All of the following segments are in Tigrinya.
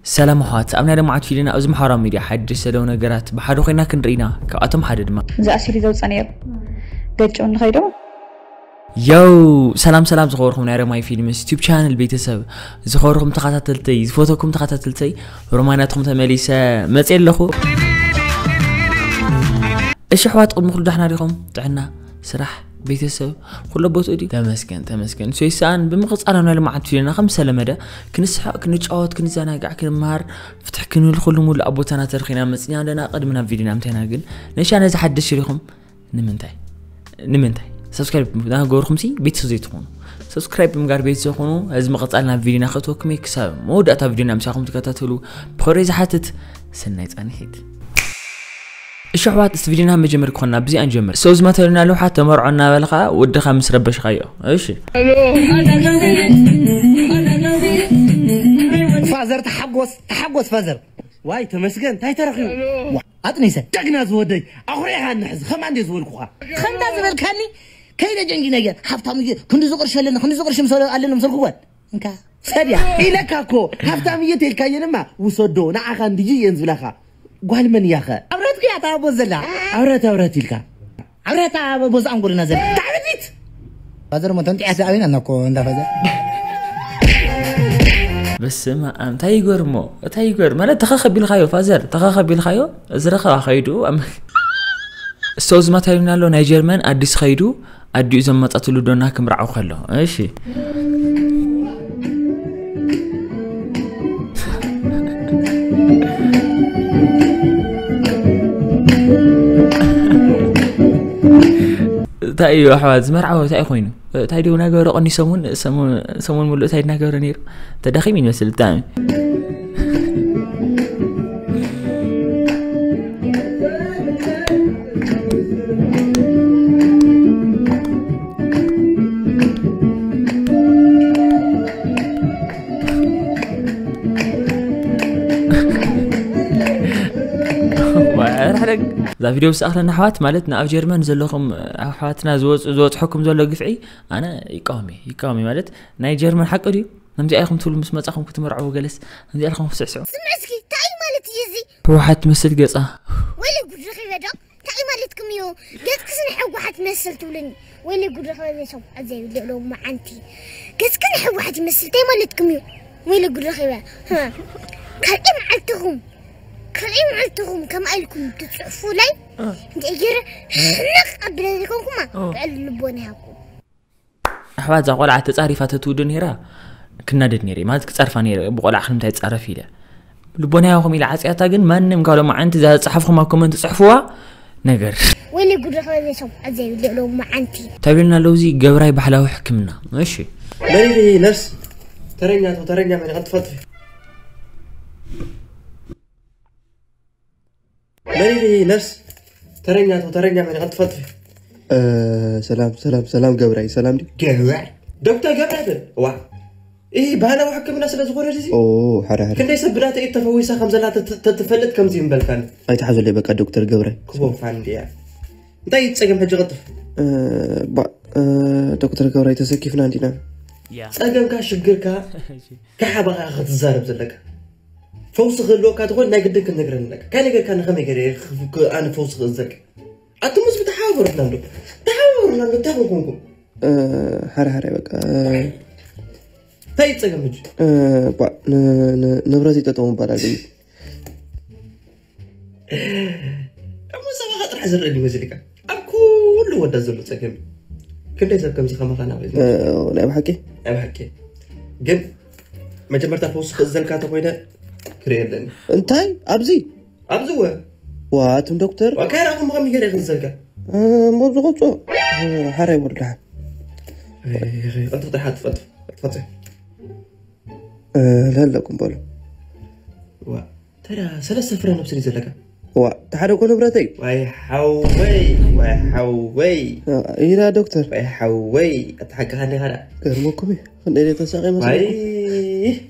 ሰላም ኣሕዋት፣ ኣብ ናይ ደማዓት ፊልምና ኣብዚ ማሕበራዊ ሚድያ ሓድሽ ዘለዉ ነገራት ብሓደ ኮይና ክንርኢ ኢና። ካብኣቶም ሓደ ድማ እዚ ኣሲሪ ዘውፀ ነይሩ። ገጭ ንኸይዶ። የው፣ ሰላም ሰላም ዝኸበርኩም ናይ ረማይ ፊልምስ ዩቱብ ቻነል ቤተሰብ፣ ዝኸበርኩም ተኸታተልተይ፣ ዝፈተኩም ተኸታተልተይ፣ ሮማናትኩም ተመሊሰ መፅየ ኣለኹ። እሺ ኣሕዋት፣ ቅድሚ ኩሉ ዳሕና ዲኹም? ጥዕና፣ ስራሕ፣ ቤተሰብ፣ ኩሎ ቦትኡ ድዩ? ተመስገን፣ ተመስገን። ሶይሳን ብምቕጻል ናይ ልምዓት ፊልምና ከም ዝተለመደ ክንስሕቕ፣ ክንጫወት፣ ክንዘናጋዕ፣ ክንመሃር፣ ፍትሕ ክንብል ኩሉ ሙሉእ ኣብ ቦታና ተረኺና መጽና ኣለና። ቅድሚ ናብ ቪድዮና ምንታይና ግን፣ ነሻ ነዚ ሓድሽ ዲኹም? ንምንታይ? ንምንታይ? ሰብስክራይብ እናገበርኩም ሲ ቤተሰብ ዘይትኾኑ? ሰብስክራይብ ብምግባር ቤተሰብ ዝኾኑ፣ እዚ ምቕጻል ናብ ቪድዮና ከእትወኩም እየ። ክሳብ መወዳእታ ቪድዮና ምሳኹም ትከታተሉ ብኽብሪ ዝሓትት፣ ሰናይ ጻንሒት። እሺ ኣሕዋት፣ እስቲ ቪድዮና መጀመር ክኾንና ብዚኣ ንጀምር። ሰው ዝመተሉና ለውሓት ተመርዖ እናበልኻ ወድኻ ምስ ረበሽኻዮ። እሺ። ፋዘር ተሓጎስ፣ ተሓጎስ ፋዘር። ዋይ ተመስገን፣ እንታይ ተረኺቡ? ዋ፣ ኣጥኒሰ፣ ጀግና ዝወደይ፣ ኣኹሪኻ ንሕዚ፣ ኸማን ድየ ዝበልኩኻ? ኸምታ ዝበልካኒ፣ ከይደ ጀንጂ ነገር፣ ሃብታም እዩ፣ ክንዲ ዝቕርሺ ኣለኒ፣ ክንዲ ዝቕርሺ ምስ ኣለኒ ምስ በልኩ ጓል። እንካ፣ ሰድያ፣ ኢለካ እኮ፣ ሃብታም እየ ተልካዮ ድማ፣ ውሰዶ፣ ንዓኻ እንድዩ እየን ዝብላኻ። ጓል መን እያ ኸ? ኣብረት እያ እታ ኣቦ ዘላ። ኣብረት፣ ኣብረት ኢልካ። ኣብረት ኣብ ቦዝ ኣንጎልና ዘላ። ታዕብቲት! ፋዘር ሞ ተምጢያ ኣበይና እና እኮ እንዳ ፋዘር። በስመ ኣብ፣ እንታይ ይገርሞ? እንታይ ይገርም? ማለት ተኸኸቢልካዮ ፋዘር፣ ተኸኸቢልካዮ፣ ዝረኸባ ኸይዱ፣ ኣም-፣ ሰው ዝማታዩና ኣሎ፣ ናይ ጀርመን ኣዲስ ኸይዱ፣ ኣዲኡ ዘመጣትሉ ዶና ክምርዓው ከሎ። እሺ። እንታይ እዩ ኣሕዋት፣ ዝመርዓው እንታይ ኮይኑ? እንታይ ድዩ እናገበረ ቀኒ ሰሙን፣ ሰሙን፣ ሰሙን ሙሉእ እንታይ እናገበረ ነይሩ? ተዳኺሙ ይመስል ብጣዕሚ። ዋይ፣ ኣረ ሓደ እዛ ቪድዮ ምስ ኣኽለና ኣሕዋት፣ ማለት ንኣብ ጀርመን ዘለኹም ኣሕዋትና ዝወጽ-፣ ዝበጽሐኩም ዘሎ ግፍዒ ኣነ ይቃወም እየ፣ ይቃወም እየ። ማለት ናይ ጀርመን ሓቂ ድዩ? ከምዚኣ ኢኹም ትብሉ ምስ መጻኹም ክትምርዕዉ ገለስ፣ ከምዚኣ ኢልኩም ክትስዕስዑ። ስምዒ እስኪ፣ እንታይ ማለት እዩ እዚ? ህወሓት ትመስል ገጻ። ወይለ ጉድ ረኺበ ዶ? እንታይ ማለትኩም እዩ? ገጽክስ ንሕወሓት መስል ትብሉኒ። ወይለ ጉድ ረኺበ፣ ሰብኣት ዘይብሉ ሎሚ መዓንቲ። ገጽክ ንሕወሓት ይመስል፣ እንታይ ማለትኩም እዩ? ወይለ ጉድ ረኺበ። ህ። ካልእ መዓልትኹም፣ ካልእ መዓልትኹም ከምኣ ኢልኩም ትጽሕፉለይ። እ። እንታይ ገይረ ሕነቕ ኣቢለ ዘይኮንኩማ፣ እ። ብዕል ልቦና ይሃብኩም። ኣሕዋት፣ እዛ ቆልዓ ተጻሪፋ ተትውዶ ነይራ፣ ክናደድ ነይረ። ማለት ክጸርፋ ነይረ፣ ብቆልዓ ንምንታይ ትጻረፍ ኢለ። ልቦና ይሃብኩም ኢለ ዓጽያታ፣ ግን ማንም ካብ ሎማዓንቲ እዛ ዝጸሓፍኹም ኣብ ኮመንት ጽሕፍዋ ነገር። ወይለ ጉድ ረኸበ ሰብ ኣዘይ ብልዕ ሎማዓንቲ። ተብልና ኣለዉ፣ እዚ ገብራይ ባህላዊ ሕክምና። እሺ። መሪሪ ነርስ፣ ተረኛ፣ ተረኛ መሪ፣ ቀልጥፍ፣ ቀልጥፍ። መሪሪ ነርስ፣ ተረኛ፣ ተረኛ መሪ፣ ቀልጥፍ፣ ቀልጥፍ። እ፣ ሰላም፣ ሰላም፣ ሰላም ገብራይ፣ ሰላም ድዩ? ገብራይ? ዶክተር ገብራይ በል። ዋ። ይህ ባህላዊ ሕክምና ስለ ዝኾነ እዚ ኦ፣ ሓራ፣ ሓራ። ክንደይ ሰብ ብናተይ ተፈዊሳ ከም ዘላ ተት-፣ ተትፈልጥ ከምዚ ምበልካኒ። ኣይትሓዘለይ በቃ ዶክተር ገብራይ። ክፎ ፋንድያ። እንታይ እዩ ጸገም ሕጂ ቀልጥፍ? እ፣ ባ-፣ እ፣ ዶክተር ገብራይ ተሰኪፍና እንዲና። ያ። ጸገምካ ሽግርካ እሺ። ከሓባኻ ክትዛረብ ዘለካ። ፈውሲ ክህልወካ ተኾይኑ ናይ ግድን ክትነግረኒ ኣለካ። ካይ ነገርካ ንኸመይ ገይረ ክ-፣ ክ-፣ ኣነ ፈውሲ ክእዘልካ? ኣቱም ህዝቢ ተሓባበሩና እንዶ። ተሓባበሩና እንዶ፣ እንታይ ኮንኩም? እ፣ ሓረ ሓረ በቃ። እንታይ እዩ ጸገም ሕጂ? እ፣ ባ-፣ ን-፣ ን-፣ ንብረት ይጠጠሙ ይባላል እዩ። እሞ ሰባኻ ጥራሕ ዝረአ ይመስልካ? ኣብ ኩሉ ወዳት ዘሎ ጸገም እዩ። ክንደይ ሰብ ከምዚ ከማኻ ናብ እ፣ ናይ ብሓቂ? ናይ ብሓቂ። ግን መጀመርታ ፈውሲ ክእዘልካ ተኾይነ ክርኢ ኣለኒ። እንታይ? ኣብዚ? ኣብዚ ወ? ዋ፣ ኣቱም ዶክተር? ዋ፣ ካይራኹም ብኸመይ ገይረ ክእዘልካ? እ፣ እሞ ኣብዚ ቆጾ። እ፣ ሓራይ ወልድሓ። እ፣ ቀልጥፍ ጥራሕ ኣጥፍ፣ ኣጥፍ፣ ኣጥፍ። እ፣ ለለኩም በሉ። ዋ፣ ተራ ሰለስተ ፍረ ነብሲ ድዩ ዘለካ? ዋ፣ እቲ ሓደ እኮ ንብረተይ። ዋይ ሓወይ፣ ዋይ ሓወይ። እ፣ ኢላ ዶክተር። ዋይ ሓወይ፣ ኣታ ሓቅኻ እንዲኻ ደኣ። ገርመኩም እዩ። ክንደይ ደተሳቀ ዋይ። መሰለኩም?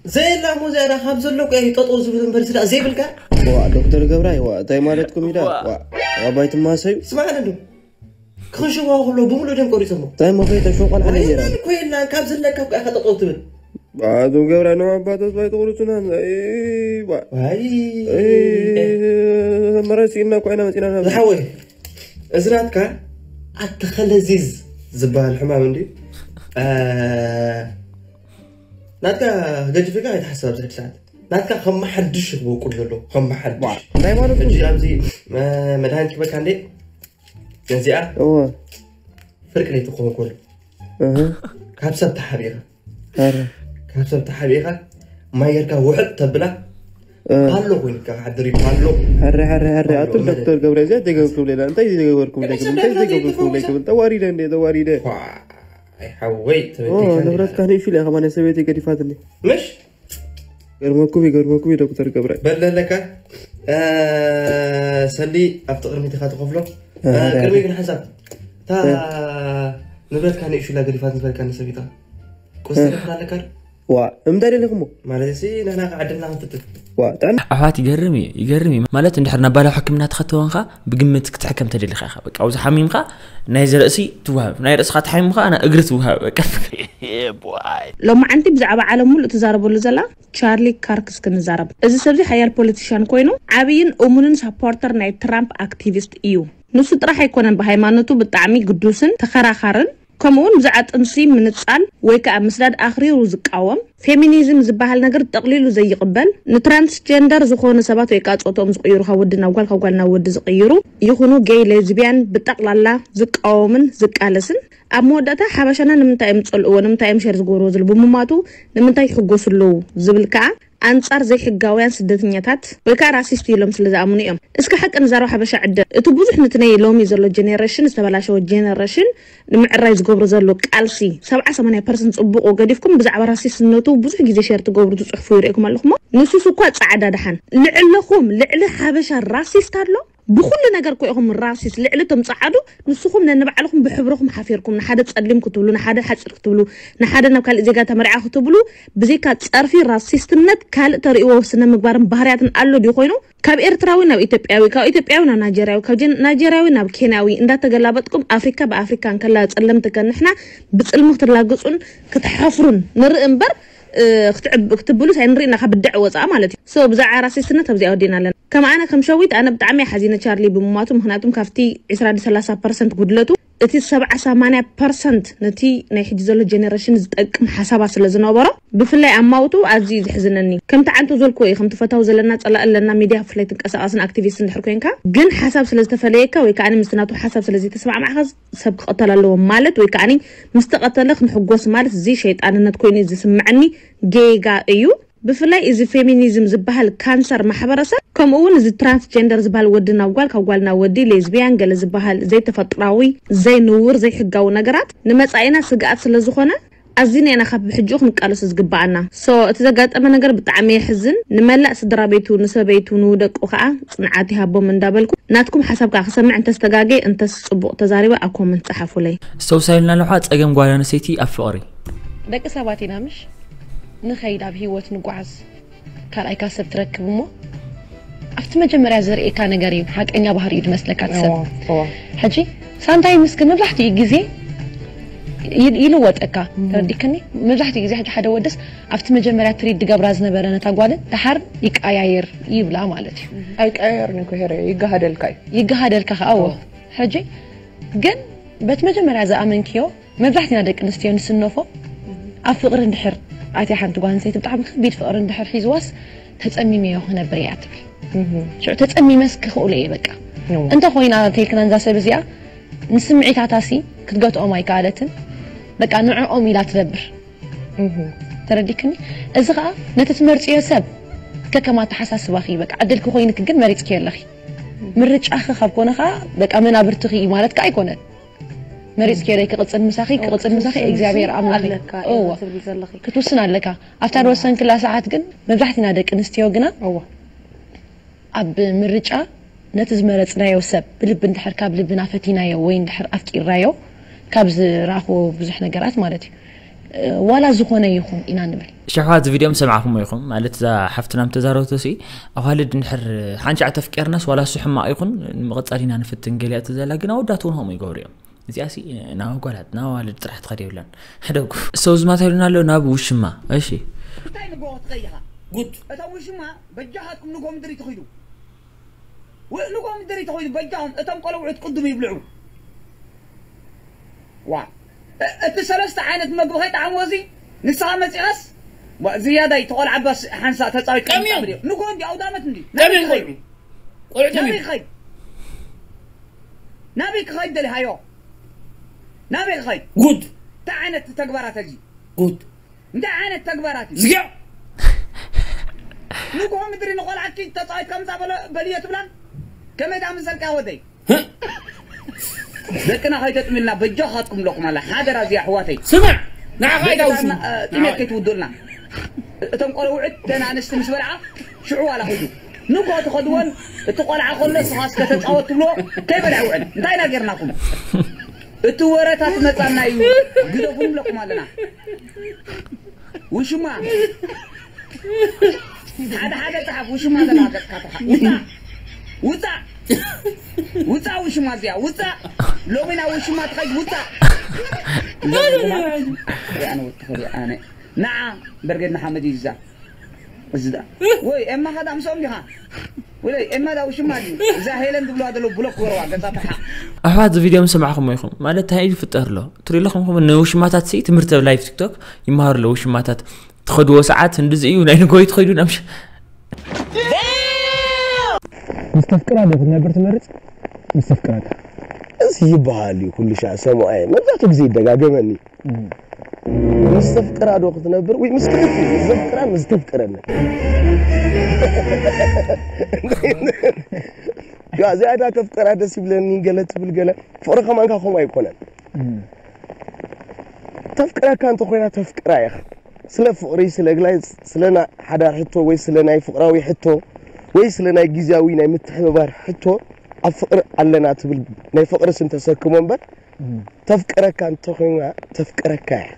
ዘየላ እሞ ዝያዳ ካብ ዘሎ እኮ እዩ ጠጠው ዝብል እምበር ስለ ዘይብልካ። ዋ፣ ዶክተር ገብራይ፣ ዋ፣ እንታይ ማለትኩም ኢዳ? ዋ። ዋ፣ ኣባይ ትማሰዩ? ስማዕ እንዶ። ክኽሽዋ ከሎ ብምሉእ ደም ቆሪጾሞ። እንታይ እሞ ከይተ ሸው ቆልዓ ነይራ? የለን እኮ የለን፣ ካብ ዘለካ እኮ ኢኻ ጠጠው ትብል። ባዕዞም ገብራ ንባባ ተስፋ ይትቑርጹና። ዋይ መራይ ስኢልና እኮ ኢና መጺና ናብ ዝሓወይ፣ እዚ ናትካ ኣተኸለዚዝ ዝበሃል ሕማም እንዲ ናትካ ገጅፍካ ኣይትሓስብ ኣብዚ ሕጂ ሰዓት ናትካ ከም ሓድሽ ክበቁል ዘሎ ከም ሓድሽ እንታይ ማለት እዩ? ሕጂ ኣብዚ መድሃኒት ክበካ እንዴ ነዚኣ እወ ፍርቂ ለይቲ ክኸውን ከሎ እህ ካብ ሰብ ተሓቢእኻ ኣረ ካብ ሰብ ተሓቢእኻ ማይ ጌርካ ውሕጥ ተብላ እህ ፓሎ ኮይንካ ክሓድር እዩ ፓሎ ሕረ ሕረ ሕረ ኣቱም ዶክተር ገብረ እዚኣ ዘይገበርኩም ሌላ እንታይ ዘይገበርኩም ሌላ እንታይ ዘይገበርኩም ሌላ ተዋሪደ እንዴ ተዋሪደ ኣይ ሓወይ ኦ ንብረትካ ንእሹ ኢለ ከማን ሰበይቲ ገዲፋትኒ ምሽ ገርመኩም ይገርመኩም እዩ ዶክተር ገብረ በለለካ ሰሊ ኣብቲ ቅድሚትኻ ትኸፍሎ ቅድሚ ግን ሓሳብ እታ ንብረትካ ንእሹ ኢላ ገዲፋት ዝበልካ ንሰቢታ ቁስቲ ኣለካ ዋ እንታይ ደሊኹሞ ማለት ሲ ንሕና ከዓ ዓድና ክንፍትን ዋ ጥዕና ኣሕዋት ይገርም እዩ ይገርም እዩ ማለት እንድሕር ናብ ባህላዊ ሕክምና ተኸተወንካ ብግምት ክትሕከም ተደሊኻ ኢኻ በቃ ኣብዚ ሓሚምካ ናይ ርእሲ ትወሃብ ናይ ርእስኻ ተሓሚምካ ና እግሪ ትወሃብ በቃ ሎማዓንቲ ብዛዕባ ዓለም ሙሉእ ትዛረበሉ ዘላ ቻርሊ ካርክስ ክንዛረብ እዚ ሰብዚ ሓያል ፖለቲሽያን ኮይኑ ዓብይን እሙንን ሳፖርተር ናይ ትራምፕ ኣክቲቪስት እዩ ንሱ ጥራሕ ኣይኮነን ብሃይማኖቱ ብጣዕሚ ግዱስን ተኸራኻርን ከምኡውን ብዛዕባ ጥንሲ ምንጻል ወይ ከዓ ምስዳድ ኣኽሪሩ ዝቃወም ፌሚኒዝም ዝበሃል ነገር ጠቕሊሉ ዘይቕበል ንትራንስጀንደር ዝኾኑ ሰባት ወይ ከዓ ፆቶም ዝቕይሩ ካብ ወዲ ናብ ጓል ካብ ጓል ናብ ወዲ ዝቕይሩ ይኹኑ ጌይ ሌዝቢያን ብጠቕላላ ዝቃወምን ዝቃለስን ኣብ መወዳእታ ሓበሻና ንምንታይ እዮም ዝፀልእዎ ንምንታይ እዮም ሸር ዝገብርዎ ዝሉ ብምማቱ ንምንታይ ይሕጎሱ ኣለዉ ዝብል ከዓ ኣንጻር ዘይሕጋውያን ስደተኛታት ወይ ከዓ ራሲስት ኢሎም ስለ ዝኣምኑ እዮም እስከ ሓቂ ንዛረብ ሓበሻ ዕደ እቲ ብዙሕ ንትነይ ሎሚ ዘሎ ጀኔሬሽን ዝተበላሸወ ጀኔሬሽን ንምዕራይ ዝገብሮ ዘሎ ቃልሲ ሰብዓ ሰማንያ ፐርሰንት ፅቡቁ ገዲፍኩም ብዛዕባ ራሲስትነቱ ብዙሕ ግዜ ሸር ትገብሩ ትፅሕፉ ይርእኩም ኣለኹሞ ንሱስ እኳ ፃዕዳ ደሓን ልዕለኹም ልዕሊ ሓበሻ ራሲስት ኣሎ ብኩሉ ነገር እኮ ኢኹም ራሲስት ልዕሊ እቶም ፃዓዱ ንስኹም ነንባዕልኹም ብሕብርኹም ሓፊርኩም ንሓደ ፀሊም ክትብሉ ንሓደ ሓፂር ክትብሉ ንሓደ ናብ ካልእ ዜጋ ተመርዓ ክትብሉ ብዘይካ ፀርፊ ራሲስትነት ካልእ ተርእይዎ ስነ ምግባርን ባህርያትን ኣሎ ድዩ ኮይኑ ካብ ኤርትራዊ ናብ ኢትዮጵያዊ ካብ ኢትዮጵያዊ ናብ ናይጀርያዊ ካብ ጀን- ናይጀርያዊ ናብ ኬንያዊ እንዳተገላበጥኩም ኣፍሪካ ብኣፍሪካ እንከላ ፀለምቲ ከንሕና ብፅልሚ ክትላግፁን ክትሓፍሩን ንርኢ እምበር ክትብሉ ሳይ ንርኢ ኢና ካብ ብድዕ ወፃእ ማለት እዩ ሶ ብዛዕባ ራሲስትነት ኣብዚ ኣወዲና ኣለና ከም ኣነ ከም ሸዊት ኣነ ብጣዕሚ ሓዚነ ቻርሊ ብምማቱ ምክንያቱም ካብቲ ዕስራ ዲ ሰላሳ ፐርሰንት ጉድለቱ እቲ ሰብዓ ሰማንያ ፐርሰንት ነቲ ናይ ሕጂ ዘሎ ጀነሬሽን ዝጠቅም ሓሳባት ስለ ዝነበሮ ብፍላይ ኣማውቱ ኣዝዩ እዩ ዘሕዝነኒ ከምቲ ዓንቶ ዘልክዎ እዩ ከምቲ ፈታው ዘለና ፀላእ ኣለና ሚድያ ብፍላይ ትንቀሳቀስን ኣክቲቪስት እንድሕር ኮይንካ ግን ሓሳብ ስለ ዝተፈለየካ ወይ ከዓ ምስቲ ናቱ ሓሳብ ስለ ዘይተስማዕማዕካ ሰብ ክቐተል ኣለዎ ማለት ወይ ከዓ ምስ ተቐተለ ክንሕጎስ ማለት እዚ ሸይጣንነት ኮይኑ እዩ ዝስምዐኒ ጌጋ እዩ ብፍላይ እዚ ፌሚኒዝም ዝበሃል ካንሰር ማሕበረሰብ ከምኡ እውን እዚ ትራንስጀንደር ዝበሃል ወዲ ናብ ጓል ካብ ጓል ናብ ወዲ ሌዝቢያን ገለ ዝበሃል ዘይተፈጥራዊ ዘይንውር ዘይሕጋዊ ነገራት ንመፃኢና ስግኣት ስለ ዝኾነ ኣዚና ኢና ካብ ብሕጂኡ ክንቃለሶ ዝግበኣና so እቲ ዘጋጠመ ነገር ብጣዕሚ የሕዝን ንመላእ ስድራ ቤቱ ንሰበይቱ ንውደቁ ከዓ ፅንዓት ይሃቦም እንዳበልኩ ናትኩም ሓሳብ ከዓ ክሰምዕ እንተስተጋገ እንተስ ፅቡቅ ተዛሪበ ኣብ ኮመንት ፀሓፉለይ ዝተውሳዩልና ኣለኳ ፀገም ጓል ኣንስተይቲ ኣብ ፍቕሪ ደቂ ሰባት ኢና ምሽ ንኸይድ ኣብ ህይወት ንጓዓዝ ካልኣይካ ሰብ ትረክብ እሞ ኣብቲ መጀመርያ ዝርእየካ ነገር እዩ ሓቀኛ ባህሪ እዩ ዝመስለካ እቲ ሰብ ሕጂ ሳንታይ ምስክን መብዛሕትኡ ግዜ ይልወጠካ ተረዲክኒ መብዛሕትኡ ግዜ ሕጂ ሓደ ወደስ ኣብቲ መጀመርያ ትሪት ዝገብራ ዝነበረ ነታ ጓልን ደሓር ይቀያየር ይብላ ማለት እዩ ኣይቀያየርን እኮ ሄረ ይገሃደልካ እዩ ይገሃደልካ ከኣዎ ሕጂ ግን በቲ መጀመርያ ዝኣመንክዮ መብዛሕትና ደቂ ኣንስትዮ ንስነፎ ኣብ ፍቕሪ እንድሕር ኣትያ ሓንቲ ጓል ኣንስተይቲ ብጣዕሚ ከቢድ ፍቕሪ እንድሕር ሒዝዋስ ተጸሚመዮ ክነብር እያ ትብል ሽዑ ተጸሚመስ ክኽእሎ እየ በቃ እንተኾይና ተይልክና እንዛ ሰብ እዚኣ ንስምዒታታሲ ክትገትኦም ኣይከኣለትን በቃ ንዕኦም ኢላ ትነብር ተረዲክኒ እዚ ከዓ ነቲ ትመርፅዮ ሰብ ከከም ኣተሓሳስባኺ በቃ ዕድልኪ ኮይንኪ ግን መሪፅኪ ኣለኺ ምርጫኺ ካብ ኮነ ከዓ በቃ መናብርትኺ እዩ ማለት ከዓ ኣይኮነን መሪፅኪ ዶ ክቕፅል ምሳኺ ክቕፅል ምሳኺ እግዚኣብሔር ኣምላኽ እዎ ክትውስን ኣለካ ኣብታ ዝወሰንክላ ሰዓት ግን መብዛሕትና ደቂ ኣንስትዮ ግና እዎ ኣብ ምርጫ ነቲ ዝመረፅናዮ ሰብ ብልቢ እንድሕር ካብ ልብና ፈቲናዮ ወይ እንድሕር ኣፍቂርናዮ ካብ ዝረኣኽዎ ብዙሕ ነገራት ማለት እዩ ዋላ ዝኾነ ይኹን ኢና ንብል ሸሕዋት እዚ ቪድዮ ሰምዓኹሞ ኢኹም ማለት እዛ ሓፍትና ምተዛረብቶ ሲ ኣዋልድ እንድሕር ሓንሻዕ ተፍቂርናስ ዋላ እሱ ሕማቕ ይኹን ንምቕፃል ኢና ንፍትን ገሊያ እቲ ዘላ ግን ኣወዳት እውን ከምኡ ይገብሩ እዮም እዚኣሲ ናብ ኣጓላት ናብ ኣዋልድ ጥራሕ ትኸድ የብላን። ሕደጉ። ሰው ዝማታ ኢሉና ኣሎ ናብ ውሽማ። እሺ። እንታይ ንጎ ክትኸይኻ? ጉድ እታ ውሽማ በጃኻትኩም ንጎ ምድሪ ትኽዱ። ንጎ ምድሪ ትኽዱ በጃኹም እቶም ቆለውዑት ቅዱም ይብልዑ። ዋ እቲ ሰለስተ ዓይነት መግቢ ከይጠዓምዎ እዚ ንስኻ መፂኻስ ዝያዳይ ተቆልዓባስ ሓንሳ ተፃዊት ንጎ እንዲ ኣውዳመት እንዲ ናበይ ክኸይድ ናበይ ክኸይድ ደሊሃዮ ናበይ ክኸይድ ጉድ እንታይ ዓይነት ተግባራት እዚ ጉድ እንታይ ዓይነት ተግባራት እዩ ዝጊዕ ንግሆ ምድሪ ንቆልዓኪ ተፃዊት ከምዛ በልዮ ትብላ ከመይ ዳ ምዘልካ ወደይ ደቅና ከይተጥምልና በጃኻትኩም ኣለኹም ኣላ ሓደራ እዚኣ ኣሕዋተይ ስማዕ ንዓኻ ኣይዳውስም ጥሜት ከይትውዱልና እቶም ቆልውዕት ተን ኣንስቲ ምስ በልዓ ሽዑ ዋላ ኹዱ ንጎ ትኸድወን እቲ ቆልዓ ከሎ ስኻ እስከ ተፃወት ትብልዎ ከይበልዐ ውዕል እንታይ ኢና ጌርናኩም እቲ ወረታት መፃና እዩ ግደፉ ንብለኩም ኣለና ውሽማ ሓደ ሓደ ፀሓፍ ውሽማ ዘለካ ውፃእ ውፃእ ውፃእ ውሽማ እዚኣ ውፃእ ሎሚ ናብ ውሽማ ትኸይድ ውፃእ ንዓ በርገድ ንሓመድ እዩ እዛ እዚ ዳ ወይ ኤማ ኸዳ ምስኦም ዲኻ ወለይ ኤማ ዳ ውሽማ ድዩ እዛ ሄለን ዝብለዋ ዘለዉ ብሎክ ወረዋ ገዛ ተሓ ኣሕዋት እዚ ቪድዮ ምስ ሰማዕኹሞ ኢኹም ማለት እንታይ እዩ ዝፍጠር ኣሎ ትሪለኹም ኹም ንውሽማታት ሲ ትምህርቲ ኣብ ላይፍ ቲክቶክ ይመሃሩ ኣለዉ ውሽማታት ትኸድዎ ሰዓት እንድዚ እዩ ናይ ንጎይ ትኸይዱ ናብ ምስ ተፍቅራ ዶ ክትነብር ትመርጽ ምስ ተፍቅረካ እዚ ይበሃል እዩ ኩሉ ሻዕ ሰምዖ እየ መብዛሕትኡ ግዜ ይደጋገመኒ ምስ ተፍቅራ ዶ ክትነብር ወይ ምስ ክልቲ ምስ ዘፍቅራን ምስ ተፍቅረኒ ያ ዝያዳ ተፍቅራ ደስ ይብለኒ ገለ ትብል ገለ ፍቅሪ ከማንካ ከምኡ ኣይኮነን ተፍቅረካ እንተኮይና ተፍቅራ ኢኻ ስለ ፍቕሪ፣ ስለ ግላይ፣ ስለ ናይ ሓዳር ሕቶ ወይ ስለ ናይ ፍቕራዊ ሕቶ ወይ ስለ ናይ ግዝያዊ ናይ ምትሕብባር ሕቶ ኣብ ፍቕሪ ኣለና ትብል ናይ ፍቕሪ ስም ተሰክሞ እምበር ተፍቅረካ እንተኾይና ተፍቅረካ እያ።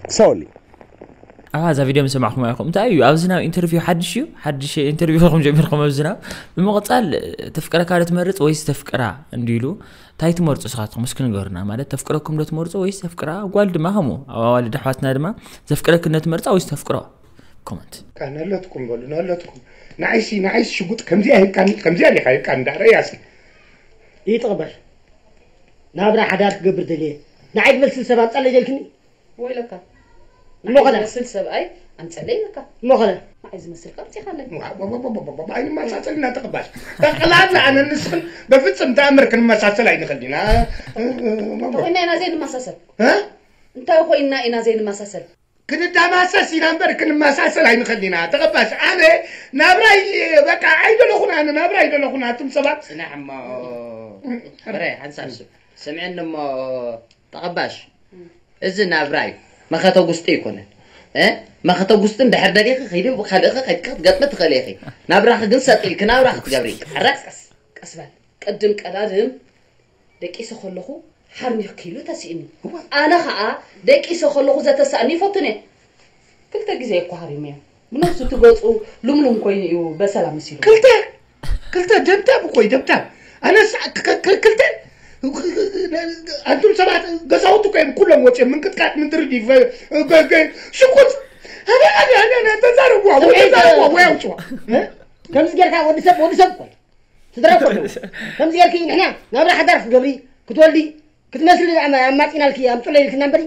Sorry። ኣባ እዛ ቪድዮ ምስ ሰማዕኹም ኢኹም እንታይ እዩ ኣብዚ ናብ ኢንተርቪው ሓድሽ እዩ ሓድሽ ኢንተርቪው ኢኹም ጀሚርኩም ኣብዚ ናብ ብምቕፃል ተፍቅረካ ዶ ትመርፅ ወይስ ተፍቅራ እንዲሉ እንታይ ትመርፁ ስኻትኩም እስኪ ንገሩና ማለት ተፍቅረኩም ዶ ትመርፁ ወይስ ተፍቅራ ጓል ድማ ከምኡ ኣብ ኣዋልድ ኣሕዋትና ድማ ዘፍቅረክን ዶ ትመርፃ ወይስ ተፍቅሮ ኮመንት ነለትኩም በሉ ነለትኩም ንዓይሲ ንዓይሲ ሽጉጥ ከምዚኣ ሂብካኒ ከምዚኣ ዲኻ ሂብካኒ እንዳ ረእያሲ ይጥቕበል ናብራ ሓዳር ክገብር ደልየ ንዓይ ትመስል ሰብ ኣምፃለይ ደልክኒ ወይለካ እሞ ኸለ ዝመስል ሰብኣይ ኣምፀለይ ኢለካ እሞ ኸለ ንዓይ ዝመስል ቀምፂኻለይ ኣይንመሳሰል ኢና ተቐባሽ ጠቕላላ ኣነ ንስኽን በፍፅም ተኣምር ክንመሳሰል ኣይንኽእል ኢና ኮይና ኢና ዘይንመሳሰል እንታይ ኮይና ኢና ዘይንመሳሰል ክንዳማሰስ ኢና እምበር ክንመሳሰል ኣይንኽእል ኢና ተቐባሽ ኣነ ናብራይ በቃ ኣይደለኹን ኣነ ናብራ ኣይደለኹን ኣቱም ሰባት ፅናሕ እሞ ብረ ሓንሳብ ስምዕኒ እሞ ተቐባሽ እዚ ናብራ እዩ መኸተ ጉስጢ ኣይኮነን መኸተ ጉስጢ እንድሕር ደሊኺ ኺዲ ካልእኺ ከይድኪ ክትገጥሚ ትኽእሊ ኢኺ ናብራኺ ግን ሰጥ ኢልኪ ናብራ ክትገብሪ ይከኣል ቀስ በል ቅድም ቀዳድም ደቂሰ ከለኹ ሓርሚኽኪ ኢሉ ተሲእኒ ኣነ ኸዓ ደቂሰ ከለኹ ዘተሳእኒ ይፈቱን እየ ክልተ ግዜ እኮ ሃሪመዮ ብነብሱ እቲ ገፁ ልምሉም ኮይኑ እዩ በሰላም መሲሉ ክልተ ክልተ ደብዳብ እኮ እዩ ደብዳብ ኣነስ ክልተ ኣንቱም ሰባት ገዛውቲ እኮ እዮም ኩሎም ወፂኦም ምንቅጥቃጥ ምንድርዲ ሽቁጥ ተዛረብዋ ተዛረብዋ ወይ ኣውፅዋ ከምዚ ጌርካ ወዲ ሰብ ወዲ ሰብ እኮ ስድራ እኮ ኣለዉ ከምዚ ጌርኪ ንሕና ናብራ ሓዳር ክትገብሪ ክትወልዲ ክትመስሊ ኣማፂናልኪ ኣምፅለይ ኢልክና እምበሪ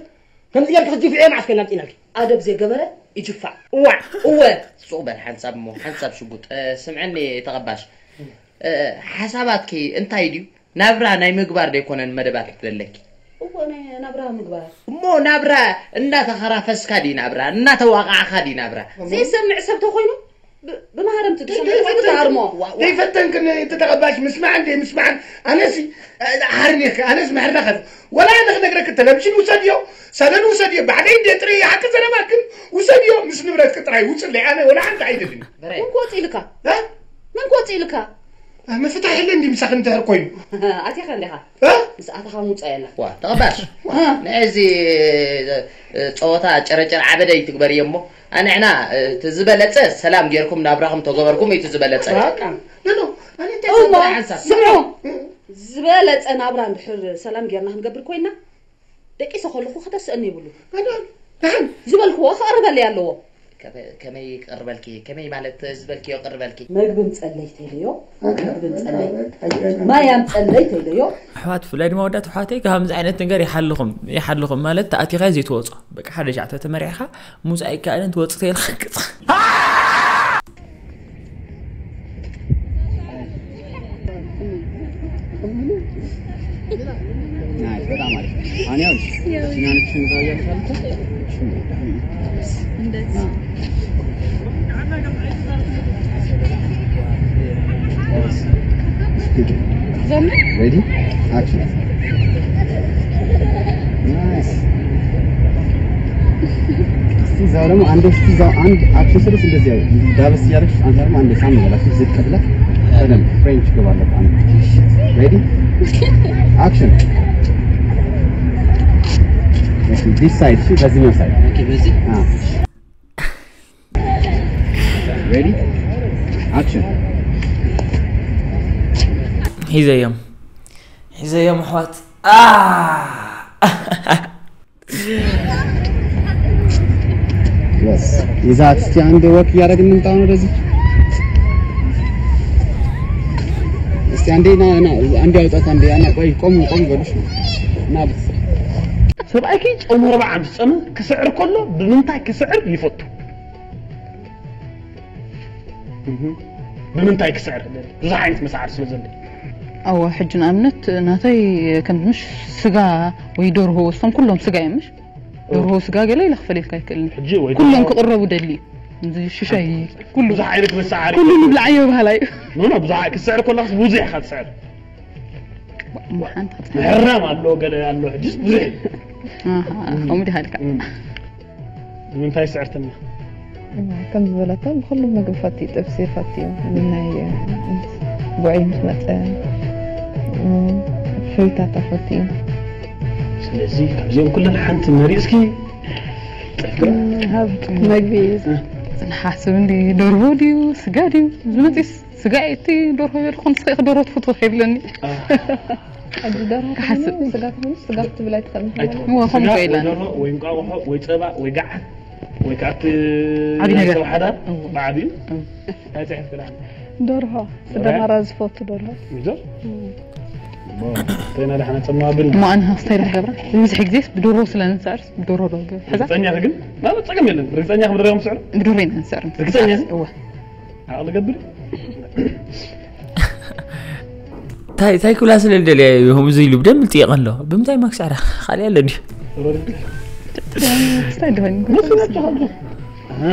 ከምዚ ጌርኪ ክትጅፍዕዮ መዓስ ኮይና ኣምፂናልኪ ኣደብ ዘይገበረ ይጅፋዕ እዋዕ እወ ሱቕ በል ሓንሳብ እሞ ሓንሳብ ሽጉጥ ስምዐኒ ተቐባሽ ሓሳባትኪ እንታይ ድዩ ናብራ ናይ ምግባር ዶ ኣይኮነን መደባት ዘለኪ እወ ናይ ናብራ ምግባር እሞ ናብራ እናተኸራፈስካ ድዩ ናብራ እናተዋቓዕካ ድዩ ናብራ ዘይሰምዕ ሰብ ተኾይኑ ብማህረምቲ ዝሰምዕ ኮይኑ ተሃርሞ ዘይፈተንክን ተተቐባሽ ምስማዕ እንደ ምስማዕን ኣነሲ ሓርኒኽካ ኣነስ ምሕርና ከ ወላ ኣነ ክነግረክ ተለብሽን ውሰድዮ ሰደን ውሰድዮ ባዕለይ እንደ ጥሪ ሓቂ ዘረባክን ውሰድዮ ምስ ንብረትክ ጥራይ ውፅለይ ኣነ ወላ ሓንቲ ኣይደልን መን ክወፅ ኢልካ መን ክወፅ ኢልካ ምፍታሕ የለ እንዲ ምሳክ እንድሕር ኮይኑ ኣቲኻ እንዲኻ ምስ ኣተኻ ምውፃእ የላ ተቐባሽ ንዚ ፀወታ ጨረጨር ዓበደ ይትግበር እየ እሞ ኣንዕና እቲ ዝበለፀ ሰላም ጌርኩም ናብራኹም ተገበርኩም እዩ ዝበለፀ ስምዑ ዝበለፀ ናብራ እንድሕር ሰላም ጌርና ክንገብር ኮይና፣ ደቂሰ ከለኹ ክተስእኒ ይብሉ። ዝበልክዎ ክቐርበለይ ኣለዎ። ከመይ ክቐርበልኪ? ከመይ ማለት ዝበልክዮ ቅርበልኪ? መግቢ ምፀለይ ተይለዮ፣ መግቢ ምፀለይ፣ ማይ ኣምፀለይ ተይለዮ። ኣሕዋት፣ ብፍላይ ድማ ወዳት ኣሕዋተይ፣ ከምዚ ዓይነት ነገር ይሓልኹም፣ ይሓልኹም ማለት ተኣቲኻ ዘይትወጾ። በቃ ሓደ ሻዕ ተተመሪዕኻ ምውጻእ ኣይከኣልን፣ ትወጽእ ተይልካ ቅጽ። ናይስ፣ በጣም አሪፍ። አሁን ያው እኛ ነች እዛ እያለች አለች። እንደዚህ። ሬዲ? አክሽን። ናይስ። እስቲ እዛው ደግሞ አንድ፣ እስቲ እዛው አንድ አክሽን ስልሽ እንደዚህ ያው ዳበስ እያደረግሽ አንተ ደግሞ አንድ ሳም ይበላሽ ዝቅ ብለህ በደንብ ፍሬንች ግባለህ። አንድ ሬዲ? አክሽን። ዲስ ሳይድ፣ እሺ፣ በዚህኛው ሳይድ። ኦኬ፣ በዚህ። አዎ። ሬዲ? አክሽን። ሒዘዮም። ሒዘዮም ኣሕዋት። አ! የስ። ይዛት እስቲ አንድ ወክ እያደረግን እንምጣ ነው ወደዚህ። እስቲ አንዴ ና፣ ና፣ አንዴ አውጣት፣ አንዴ፣ አና፣ ቆይ፣ ቆም፣ ቆም በሉሽ። ና። ሰብኣይኪ ጾም ኣርብዓ ምስ ጸመ ክስዕር ከሎ ብምንታይ ክስዕር ይፈቱ? እህ። ብምንታይ ክስዕር? ብዙሕ ዓይነት መስዓር ስለ ዘሎ። ኣወ፣ ሕጂ ንኣብነት ናተይ ከም ምሽ ስጋ ወይ ደርሆ፣ እሶም ኩሎም ስጋ እዮም ምሽ? ደርሆ፣ ስጋ ገለ ኢለ ክፈልየልካ ኣይክእልን። ሕጂ ወይ ኩሎም ደርሆ ክቕረቡ ደሊ። እዚ ሽሻይ ኩሉ ብዙሕ ዓይነት መስዓር ኩሉ እዩ። ንብላዓዮ በሃላይ። ኖ፣ ኖ፣ ብዙሕ ክስዕር ከለኻስ ብዙሕ ኢኻ ትስዕር። ሓንቲ ክትስዕር። ምሕራም ኣሎ፣ ገለ ኣሎ፣ ሕጂስ ብዙሕ እዩ። ኣሃ፣ ከምኡ ዲኻ ኢልካ? እም። ንምንታይ ስዕርትና? እም፣ ከም ዝበለቶ ብኹሉ ምግቢ ፈትዩ፣ ጥብሲ ፈትዩ፣ ናይ፣ እ፣ ጉዕይ ምስ መጸ፣ እ፣ ፍሪታታ ፈትዩ። ስለዚ ካብዚኦም ኩለን ሓንቲ መሪጽኪ፣ ጥፍራ። እም፣ ሃብ መግቢ እዩ። እ። ንሓስብ እንዲ ደርሆ ድዩ፣ ስጋ ድዩ ዝመጽስ? ስጋ እዩ እቲ ደርሆ ይበልኩ፣ ንስኺ ኢኺ ደርሆ ትፈትዎ ከይብለኒ። አ። ሕጂ ደርሆ ክሓስብ። ተኾይኑ፣ ስጋ ተኾይኑ፣ ስጋ ክትብል ኣይትኽእልን። ኣይትኽእልን። እወ፣ ከምኡ ስጋ ከ ወይ ኢላና። ደርሆ ወይ እንቋቑሖ ወይ ጸባ ወይ ገዓት ወይ ከኣ እቲ ዓቢ ናይ ነገር። ሰብ ሓዳር እወ። ብዓቢኡ። እወ። እንታይ ጽሒፍክላ? ደርሆ። ስጋ ደርሆ? ማራ ዝፈቱ ደርሆ። ይዞ? እወ። ቦ፣ ተይና ደሓና ጸማ ብል። እሞ ኣነ ስታይ ደኣ ገብራ? ብብዝሒ ግዜስ ብደርሆ ስለ ንስዕርስ ብደርሆ ዶ ገብር? ሕዛ? ርግጸኛ ኢኺ ግን? ማለት ጸገም የለን። ርግጸኛ ኢኺ ብደርሆ ኢኹም ትስዕሩ? ብደርሆ ኢና ንስዕር። ርግጸኛ ኢኺ? እወ። ዓቕሊ ገብር። ታይ፣ ታይ ክብላ ስለ ዝደልያ እዩ ከምዚ ኢሉ ብደንብ ዝጥየቕ ኣሎ። ብምንታይ ማክስ ዕረ? ካልእ ኣሎ ድዩ? ሮድግ። ስታይ ደሆን። መስ ናቸው ኻሉ? ኣሃ፣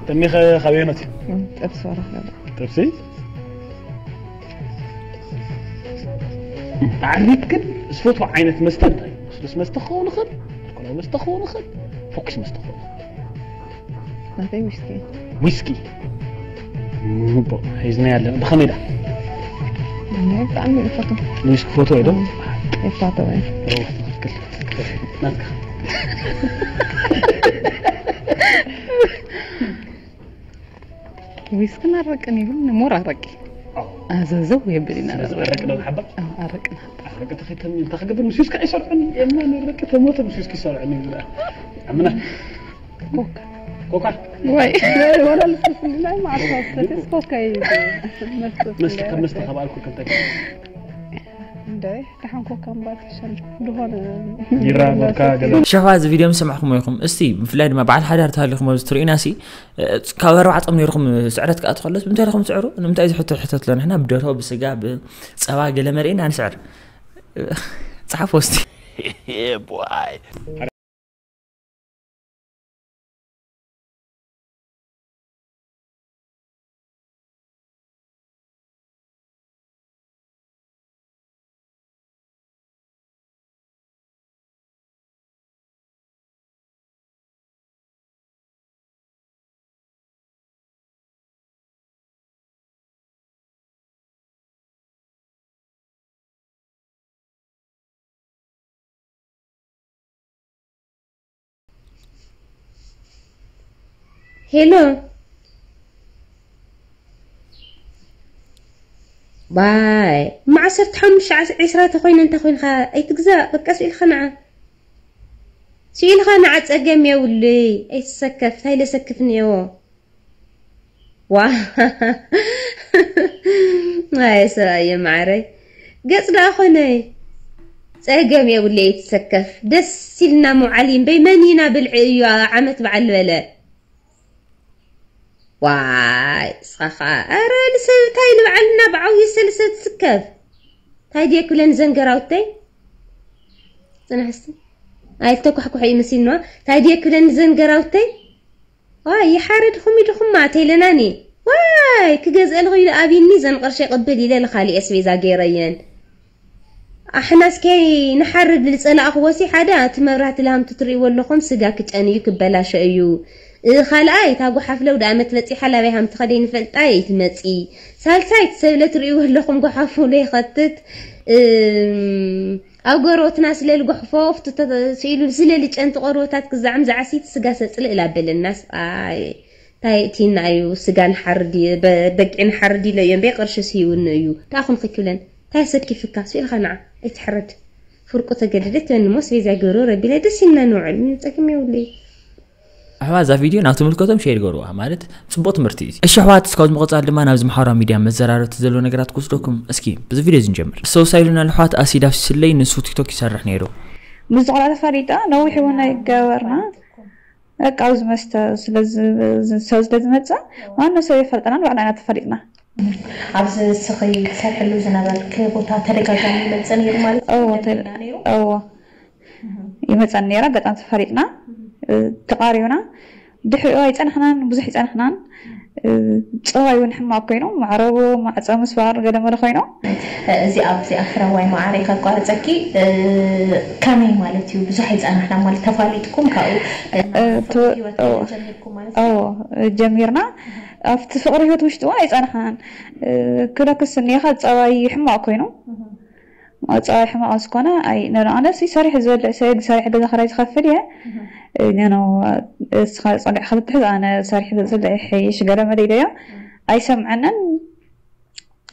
ተሜኸ ኻበየኖት? ጥብሲ ወረኽ ገለ። ጥብሲ? ዓርቢት ግን ዝፈትዎ ዓይነት መስተ እንታይ እዩ? ልስሉስ መስተ ክኸውን ይኽእል፣ ኣልኮላዊ መስተ ክኸውን ይኽእል፣ ፈኩስ መስተ ክኸውን ይኽእል። ናተይ ዊስኪ። ዊስኪ። እቦ፣ ሒዝና ያለ። ብኸመይ ዳ? ናይ ብጣዕሚ ይፈቱ። ዊስኪ ፈትዎ ዶ? ይፈትዎ። ኦ፣ ትኽክል። ናትካ። ዊስክን ኣረቅን ይብል፣ ሞር ኣረቂ። ኣዎ። ኣዘዘው የብል ኢና። ስለዚ ኣረቂ ዶ ንሓባ? ኣዎ፣ ኣረቂ ንሓባ። ኣረቂ ተኸይተኒ፣ እንታይ ክገብር? ምስ ዊስኪ ኣይሰርዕን። የማን ኣረቂ ተሞተ ምስ ዊስኪ ይሰርዕን ይብል። ኣምና። ኮካ። ኮካ? ወይ። ወይ፣ ወላ ልስልስ ናይ ማዕርካ ስትስ ኮካ እዩ። መስተ መስተ፣ ካብ መስተ፣ ካብ ኣልኮል ከምታይ? እንደ ደሓን ኮካ እምበር ክሸን ዝኾነ ቢራ፣ ቮድካ፣ ገለ። ሸፋ፣ እዚ ቪድዮ ምስ ሰማዕኹሞ ኢኹም፣ እስቲ ብፍላይ ድማ በዓል ሓዳር ተሃሊኹም ኣብዚ ትርእዩና ሲ፣ ካብ ኣርባዕቶም ነይርኩም ስዕረት ክኣቱ ከሎስ ብምንታይ ኢኹም ትስዕሩ? ንምንታይ እዚ ሕቶ ሕተት ኣሎ? ንሕና ብደርሆ፣ ብስጋ፣ ብጸባ ገለ መርኢና ንስዕር። ጸሓፎ እስቲ። Yeah, boy. ሄሎ። ባይ እማ ዓሰርተ ሓሙሽተ ዒስራ ተኾይነ እንተ ኮይንካ ኣይትግዛእ። በቃ ስኢልካ ንዓ፣ ስኢልካ ንዓ፣ ጸገም የብሉይ። ኣይትሰከፍ፣ እንታይ ለሰክፍ እኒአዎ። ዋ ኣየ ሰብኣየ ማዕረይ፣ ገጽ ደኣ ኾነይ። ጸገም የብሉይ፣ ኣይትሰከፍ። ደስ ኢልና ምውዓል እዩ እምበይ፣ መን ኢና ብልዒ እዩ ዓመት በዓል ዝበለ። ዋይ እስኻ ኸዓ፣ ኧረ ንሰብ እንታይ ንበዓልና ብዓብዩ ሰልሰ ትስከፍ። እንታይ ድየ ክብለኒ ዘንገራውተይ? ጽናሕ እስቲ። ኣይተኳሕኩሐ እዩ መሲልንዋ። እንታይ ድየ ክብለኒ ዘንገራውተይ? ዋይ ይሓረድኹም ኢድኹማ ተይለናኒ። ዋይ ክገዝእ ልኽኢሉ ኣብይኒ ዘን ቅርሸ ቅብል ኢለ ልኻሊ ኣስቤዛ ገይረየን። ኣሕናስ ከይ ንሓርድ ዝጸላእኽዎ ሲ ሓደ እቲ መብራህቲ ላምቲ ትርእይዎ ኣለኹም ስጋ ክጨን እዩ ክበላሾ እዩ። እ፣ ካልኣይ እታ ጓሓፍ ለውዲ ኣመት በጺሓ ላበይ ሃም ትኸደይ ንፈልጣ እየ ትመጺ። ሳልሳይ እቲ ሰብ ለትርእይዎ ኣለኹም ጓሓፉ ለይኸትት። እም፣ ኣብ ጎረበትና ስለ ልጓሕፎ፣ ፍቱ ተ-፣ ስኢሉ ስለ ልጨንቲ ቆርበታት ክዛዕም ዝዓሲት ስጋ ሰጽልእ ላበለናስ፣ ኣይ፣ እንታይ እቲና እዩ ስጋ ንሓርድ፣ በ-፣ በጊዕ ንሓርድ ኢለ እዮም፣ በይ ቅርሺ ስሂውኒ እዩ። እንታይ ኹን ክክብለን፣ እንታይ ሰኪፍካ፣ ስኢልካ ንዓ፣ ኣይትሕረድ። ፍርቁ ተገደደ ትበኒ ሞ፣ ስቤዛ ግብሩ ረቢለ ደስ ኢልና ንውዕል፣ ጸገም የብሉ እዩ። ኣሕዋት፣ እዛ ቪድዮ ናብ ትምልከቶም ሼር ገርዋ፣ ማለት ጽቡቕ ትምህርቲ እዩ። እሺ ኣሕዋት፣ እስካብ ዝምቕጻል ድማ ናብዚ ማሕበራዊ ሚድያ መዘራረብቲ ዘሎ ነገራት ክወስደኩም። እስኪ ብዚ ቪድዮ እዚ ንጀምር። ሰው ሳይሉና ኣሕዋት፣ ኣሲድ ኣፍሲስለይ፣ ንሱ ቲክቶክ ይሰርሕ ነይሩ። ምስ ዝቆልዓ ተፋሊጣ፣ ነዊሕ እውን ኣይገበርና። በቃ ኣብዚ መስተ ስለ ዝ-፣ ዝ-፣ ሰብ ስለ ዝመጽእ፣ ዋና ሰብ የፈልጠና፣ ንባዕልና ኢና ተፋሊጥና። ኣብዚ ንስኺ ትሰርሕሉ ዝነበርክ ቦታ ተደጋጋሚ ይመጽእ ነይሩ ማለት እዩ? እዎ፣ ተ-፣ ደንበኛ ነይሩ? እዎ። እህ። ይመጸኒ ነይሩ፣ ኣጋጣሚ ተፋሊጥና፣ እህ። እ፣ ተቃሪብና። ድሕሪኡ ኣይጸናሕናን፣ ብዙሕ ኣይጸናሕናን። እህ። እ፣ ጸባይ እውን ሕማቕ ኮይኑ፣ ማዕረቡ፣ ማዕጸ ምስባር፣ ገለ መለ ኮይኑ። እዚ ኣብዚ ኣፍረዋይ ማዕረ ከቋርጸኪ፣ እ፣ ከመይ ማለት እዩ? ብዙሕ ኣይጸናሕናን ማለት ተፋሊጥኩም ካብኡ፣ እ፣ እ፣ ናብ ተ-፣ ህይወት እዎ። ጀሚርኩም ማለት እዩ? እዎ፣ ጀሚርና። ኣብቲ ፍቕሪ ህይወት ውሽጢ እውን ኣይጸናሕናን። እ፣ ክብለክስ እኒኻ ጸባይ ሕማቕ ኮይኑ። እህ። ጸባይ ሕማቕ ዝኾነ ኣይ፣ ነ-፣ ኣነሲ ሰሪሕ ዝበልዕ ሰብ፣ ሰሪሕ ገዛ ክራይ ዝኸፍል እየ። እህ። እ፣ ነ-፣ ነው፣ እስኻ ጸኒዕካ ክትሕዝ፣ ኣነ ሰሪሕ ዝበልዕ ይሐይሽ፣ ገለ መለ ኢለዮ። እህ። ኣይሰምዐንን።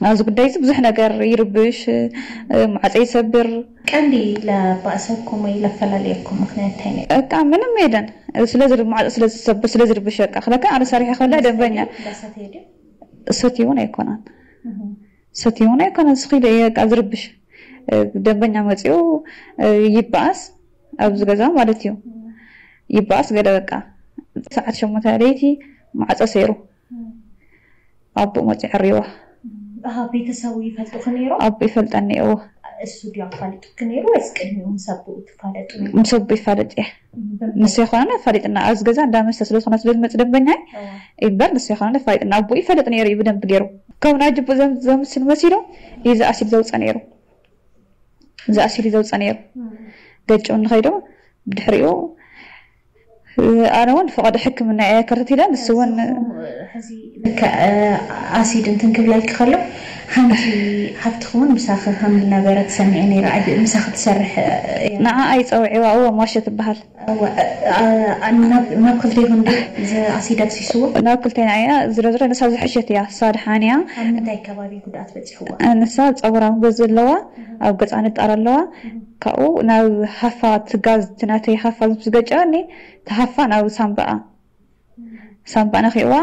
ኣብዚ ጉዳይ እዚ ብዙሕ ነገር ይርብሽ፣ እ፣ ማዕጸ ይሰብር። ቀንዲ ለባእሰኩም ወይ ለፈላለየኩም ምኽንያት እንታይ ነይሩ? በቃ ምንም የለን። ስለ ዝር-፣ ማዕጸ ስለ ዝሰብር፣ ስለ ዝርብሽ በቃ። ክለካ ኣነ ሰሪሐ ከላ ደንበኛ እንዳሰተየ ድዩ? እንዳሰተየ ድዩ? ሰትዩ እውን ኣይኮነን። እህ። ሰትዩ እውን ኣይኮነን፣ ስኺ ኢሉ እዩ በቃ ዝርብሽ። እ፣ ደንበኛ መጺኡ፣ እ፣ ይበኣስ፣ ኣብዚ ገዛ ማለት እዩ። እም። ይበኣስ ገለ በቃ። ሰዓት ሸሞንተ ለይቲ ማዕጾ ሰይሩ። እም። ኣቦኡ መጺኡ ዕርይዋ። እም። ኣሃ፣ ቤተሰቡ ይፈልጡኺ ነይሮም? ኣቦኡ ይፈልጠኒ፣ እወ። እሱ ድዩ ኣፋሊጡኪ ነይሩ ወይስ ቅድሚኡ ምስ ኣቦኡ ትፋለጡ ነይሩ? ምስ ኣቦኡ ይፋለጥ እየ። እም፣ በምንታይ? ንሱ ይኾነና ኣፋሊጥና። ኣብዚ ገዛ እንዳ መስተ ስለ ዝኾነ ስለ ዝመጽእ ደንበኛይ፣ እወ። እምበር ንሱ ይኾነና ኣፋሊጥና። ኣቦኡ ይፈልጥ ነይሩ እዩ ብደንብ ገይሩ። ከም ናይ ጅቡእ ዘም-፣ ዘምስል መሲሉ እዩ ዝኣሲድ ዘውጽእ ነይሩ። ዝኣሲድ እዩ ዘውጽእ ነይሩ። እም። ገጭኡ ንኸይዱ ብድሕሪኡ፣ እ፣ ኣነ እውን ፈቐዶ ሕክምና እየ ከርትት ኢለ፣ ንሱ እውን ንስኹም፣ እ፣ ሕዚ ልክዕ፣ እ፣ ኣሲድ እንትን ክብለልኪ ከሎ፣ ሓንቲ ሓፍትኺ እውን ምሳኺ ከም ዝነበረት ሰሚዐ ነይረ። ኣብ-፣ ምሳኺ ትሰርሕ፣ እ፣ እያ። ንዓኣ ይጸውዕዋ፣ እወ፣ ሞሸ ትበሃል። እወ፣ እ፣ እ፣ ናብ፣ ናብ ክፍሊ ይኹን ዶ እዚ ኣሲድ ኣፍሲስዎ? ናብ ክልቴና እያ፣ ዝሮ ዝሮ ንሳ ዝሐሸት እያ፣ ንሳ ደሓን እያ። ኣብ ምንታይ ከባቢ ጉድኣት በጺሕዋ? ንሳ ጸጉራ እውን በዚ ኣለዋ፣ እህ። ኣብ ገጻ ንጣር ኣለዋ። እህ። ካብኡ ናብ ሃፋ፣ እቲ ጋዝ፣ እቲ ናተይ ሃፋ ምስ ገጨኒ፣ እቲ ሃፋ ናብ ሳምባኣ፣ እህ። ሳምባኣ ነኺእዋ፣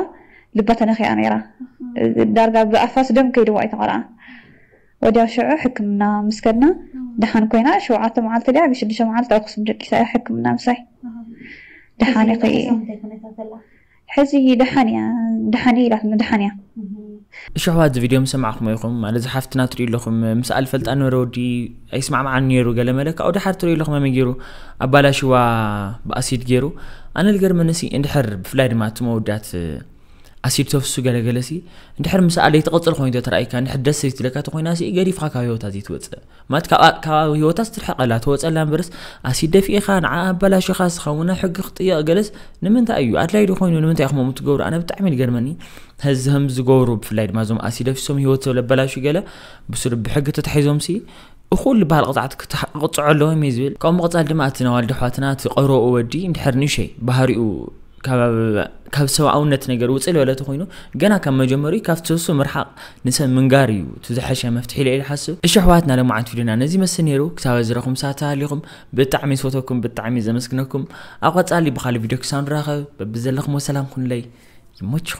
ልባ ተነኺኣ ነይራ። እህ። ዳርጋ ብኣፋስ ደም ከይድዋ እዩ ተቐርዓ። ወዲያው ሽዑ ሕክምና ምስ ከድና፣ እህ። ደሓን ኮይና፣ ሸውዓተ መዓልቲ ድያ፣ ሽዱሽተ መዓልቲ ኣብ ኣኽሱም ደቂሳ እያ ሕክምና ምሳይ። እህ። ደሓን ሕዚ ኢኺ። ሕዚ እንታይ ኩነታት ኣላ? ሕዚ ደሓን እያ፣ ደሓን እያ ኢላትና፣ ደሓን እያ። እሺ ኣሕዋት፣ እዚ ቪድዮ ምስ ሰማዕኹሞ ኢኹም፣ ማለት፣ እዚ ሓፍትና ትርእዩ ኣለኹም፣ ምስኣ ልፈልጣ ነበረ፣ ወዲ ኣይስማዕማዓን ነይሩ፣ ገለ መለ፣ ካብኡ ደሓር ትርእዩ ኣለኹም፣ ኣመይ ገይሩ ኣባላሽዋ ብኣሲድ ገይሩ። ኣነ ልገርመኒ ሲ፣ እንድሕር ብፍላይ ድማ እቶም ኣወዳት ኣሲድ ተፍሱ ገለ ገለ ሲ፣ እንድሕር ምስኣ ለይትቕጽል ኮይኑ ተተራእይካ፣ እንድሕር ደስ ዘይትብለካ ተኾይና ሲ፣ ገዲፍኻ ካብ ህይወታ ዘይትወጽእ። ማለት ካብ፣ ካብ ህይወታ ስትርሕቀላ ተወጸላ እምበርስ፣ ኣሲድ ደፊእኻ፣ ንዓ ኣበላሽኻ፣ እስኻ እውን ኣብ ሕጊ ክጥየቕ ገለስ ንምንታይ እዩ? ኣድላይ ዶ ኮይኑ ንምንታይ ኢኹም ከምኡ ትገብሩ? ኣነ ብጣዕሚ ይገርመኒ። ህዚ ከም ዝገብሩ፣ ብፍላይ ድማ እዞም ኣሲድ ኣፍሲሶም ህይወት ሰብ ለበላሹ ገለ ብስሩ ብሕጊ ተታሒዞም ሲ፣ እኹል ዝበሃል ቅፅዓት ክታ-፣ ክቕፅዑ ኣለዎም እዩ ዝብል። ካብኡ ምቕፃል ድማ እቲ ነዋልዲ ኣሕዋትና፣ እቲ ቀረብኡ ወዲ እንድሕር ንእሸይ ባህሪኡ ካብ ሰብኣውነት ነገር ውፅእ ዝበለ ተኮይኑ፣ ገና ካብ መጀመሪኡ ካብቲ ሰሱ ምርሓቕ ንሰብ ምንጋር እዩ እቲ ዝሐሸ መፍትሒ ኢለ ኢለ ሓስብ። እሺ ኣሕዋትና፣ ለማዓንት ቪድዮና ነዚ መስል ነይሩ። ክሳብ ዝረኹም ሳታ ሃሊኹም ብጣዕሚ ዝፈተኩም፣ ብጣዕሚ ዘመስግነኩም። ኣብ ቀፃሊ ብካሊ ቪድዮ ክሳብ ንራኸብ በብዘለኹም ሰላም ኩንለይ። ይመችኹም።